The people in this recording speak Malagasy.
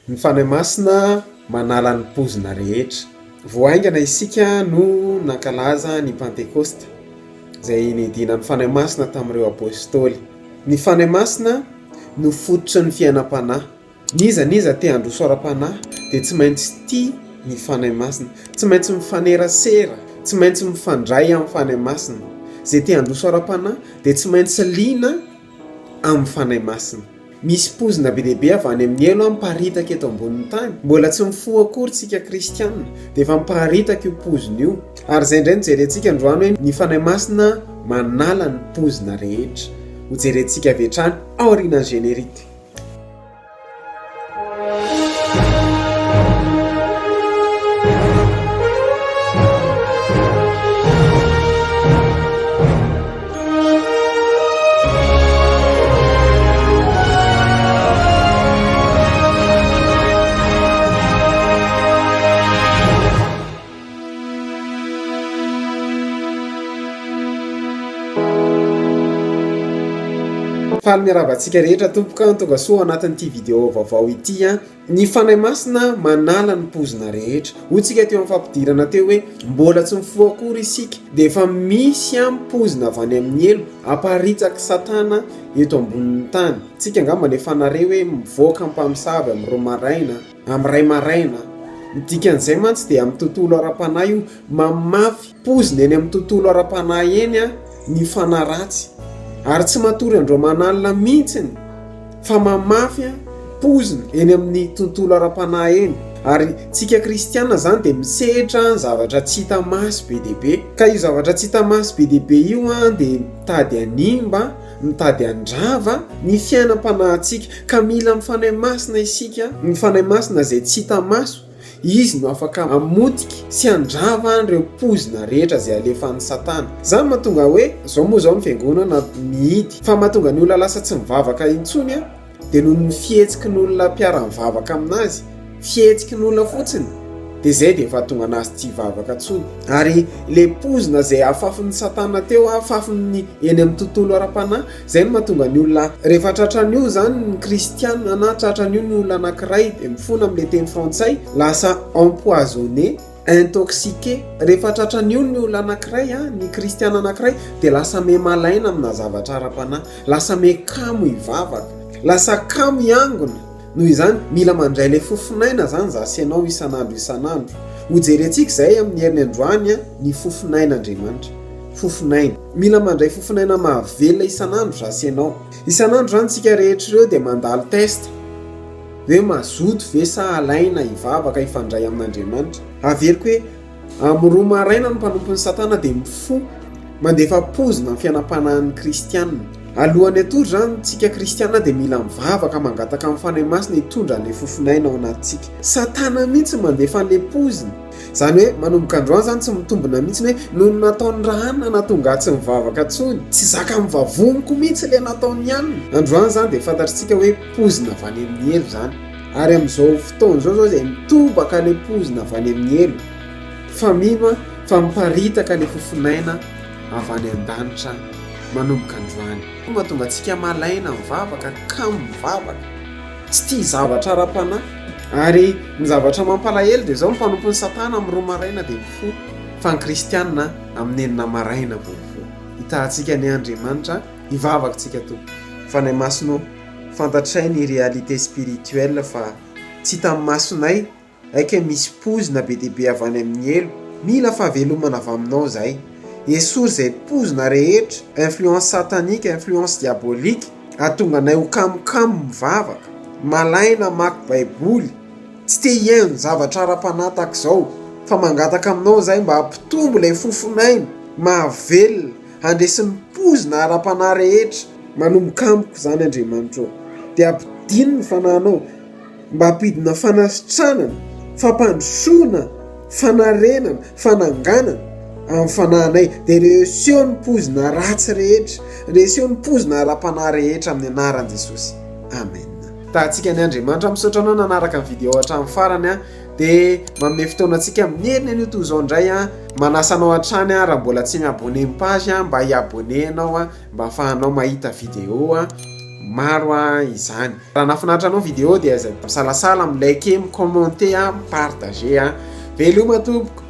Ny Fanahy Masina manala ny pozina rehetra. Vao haingana isika no nankalaza ny Pantekosta, izay nidinan'ny Fanahy Masina tamin'ireo Apostoly. Ny Fanahy Masina no fototry ny fiainam-panahy. N'iza n'iza te handroso ara-panahy dia tsy maintsy tia ny Fanahy Masina, tsy maintsy mifanerasera, tsy maintsy mifandray amin'ny Fanahy Masina. Izay te handroso ara-panahy dia tsy maintsy liana amin'ny Fanahy Masina. Misy pozina be dia be avy any amin'ny helo miparitaka eto ambonin'ny tany. Mbola tsy mifoha akory tsika kristiana dia efa miparitaka io pozina io. Ary izay indray no jerentsika androany hoe ny Fanahy Masina manala ny pozina rehetra. Ho jerentsika avy hatrany aorianan'ny générique. Faly miarahaba antsika rehetra tompoko an, tonga soa ao anatin'ity vidéo vaovao ity an. Ny Fanahy Masina manala ny pozina rehetra. Hoy tsika teo amin'ny fampidirana teo hoe mbola tsy mifoha akory isika dia efa misy an pozina avy any amin'ny helo aparitsak'i Satana eto ambonin'ny tany. Tsika angamba efa nare hoe mivoaka mpamosavy amin'ny roa maraina, amin'ny iray maraina. Ny dikan'izay mantsy dia amin'ny tontolo ara-panahy io mamafy Poizina eny amin'ny tontolo ara-panahy eny ny fanahy ratsy ary tsy matory andro aman'alina mihitsiny fa mamafy poizina eny amin'ny tontolo ara-panahy eny. Ary tsika kristiana izany dia misetra ny zavatra tsy hita maso be dia be. Ka io zavatra tsy hita maso be dia be io dia mitady hanimba, mitady handrava ny fiainam-panahintsika. Ka mila ny Fanahy Masina isika, ny Fanahy Masina izay tsy hita maso. Izy no afaka hamotika sy handrava an'ireo poizina rehetra izay alefan'i Satana. Izany mahatonga hoe, izao moa izao ny fiangonana mihidy, fa mahatonga ny olona lasa tsy mivavaka intsony an, dia noho ny fihetsiky ny olona mpiara-mivavaka aminazy, fihetsiky ny olona fotsiny, dia izay dia efa tonga anazy tsy hivavaka intsony. Ary ilay poizina izay afafin'i Satana teo, afafiny eny amin'ny tontolo ara-panahy, Izay no mahatonga ny olona rehefa tratran'io izany ny kristiana na tratran'io ny olona anankiray dia mifona amin'ilay teny frantsay lasa empoisonné, intoxiqué. Rehefa tratran'io ny olona anankiray, ny kristiana anankiray dia lasa miha malaina amina zavatra ara-panahy, lasa miha kamo hivavaka, lasa kamo hiangona. Noho izany, mila mandray ilay fofon'aina izany izaho sy ianao isan'andro isan'andro. Hojerentsika izay amin'ny heriny androany ny fofon'ain'Andriamanitra. Fofon'aina. Mila mandray fofon'aina mahavelona isan'andro izaho sy ianao. Isan'andro izany isika rehetra ireo dia mandalo test hoe mazoto ve sa alaina hivavaka hifandray amin'Andriamanitra. Averiko hoe Amin'ny roa maraina ny mpanompon'i Satana dia mifoha, mandefa poizina amin'ny fiainam-panahin'ny kristiana. Alohan'ny hatory izany, tsika kristiana dia mila mivavaka mangataka amin'ny Fanahy Masina hitondra an'ilay fofon'aina ao anatintsika. Satana mihitsy mandefa an'ilay poizina. Izany hoe manomboka androany izany tsy mitombina mihitsy ny hoe noho ny nataon'i Rahana nahatonga ahy tsy nivavaka intsony. Tsy zakan'ny vavoniko mihitsy ilay nataon'i Anna. Androany izany dia fantatr'tsika hoe poizina avy any amin'ny helo izany. Ary amin'izao fotoana izao izao izay mitobaka ilay poizina avy any amin'ny helo, fa mino aho fa miparitaka ilay fofon'aina avy any an-danitra manomboka androany. Io mahatonga antsika malaina mivavaka, kamo mivavaka, tsy tia zavatra ara-panahy. Ary ny zavatra mampalahelo dia izao, ny mpanompon'i Satana amin'ny roa maraina dia mifoha, fa ny kristiana amin'ny enina maraina vao mifoha. Hitahantsika anie Andriamanitra, hivavaka isika Tompo. Fanahy Masina ô, Fantatray ny réalité spirituelle fa tsy hitan'ny masonay aika misy poizina be dia be avy any amin'ny helo. Mila fahavelomana avy aminao zahay. Esory izay poizina rehetra, influence satanique, influence diabolique, hahatonga anay ho kamokamo mivavaka, malaina hamaky baiboly, tsy te hihaino zavatra ara-panahy tahak'izao fa mangataka aminao zahay mba hampitombo ilay fofon'aina mahavelona handresy ny poizina ara-panahy rehetra. Manomboka amiko izany Andriamanitra ô, dia ampidino ny fanahinao mba hampidina fanasitranana, fampandrosoana, fanarenana, fananganana amin'ny fanahinay, dia reseo ny poizina ratsy rehetra, reseo ny poizina ara-panahy rehetra amin'ny anaran'i Jesosy. Amen. Tahantsika ny Andriamanitra, misaotra anao nanaraka ny vidéo hatramin'ny farany a, dia manome fotoana antsika amin'ny heriny anio toy izao indray a, manasa anao hatrany a, raha mbola tsy mi-abonné ny page a, mba hi-abonné ianao a, Mba afahanao mahita vidéo. maro izany. Raha nahafinaritra anao vidéo dia aza misalasala mi-like, mi-commenter, mi-partager. Veloma tompoko.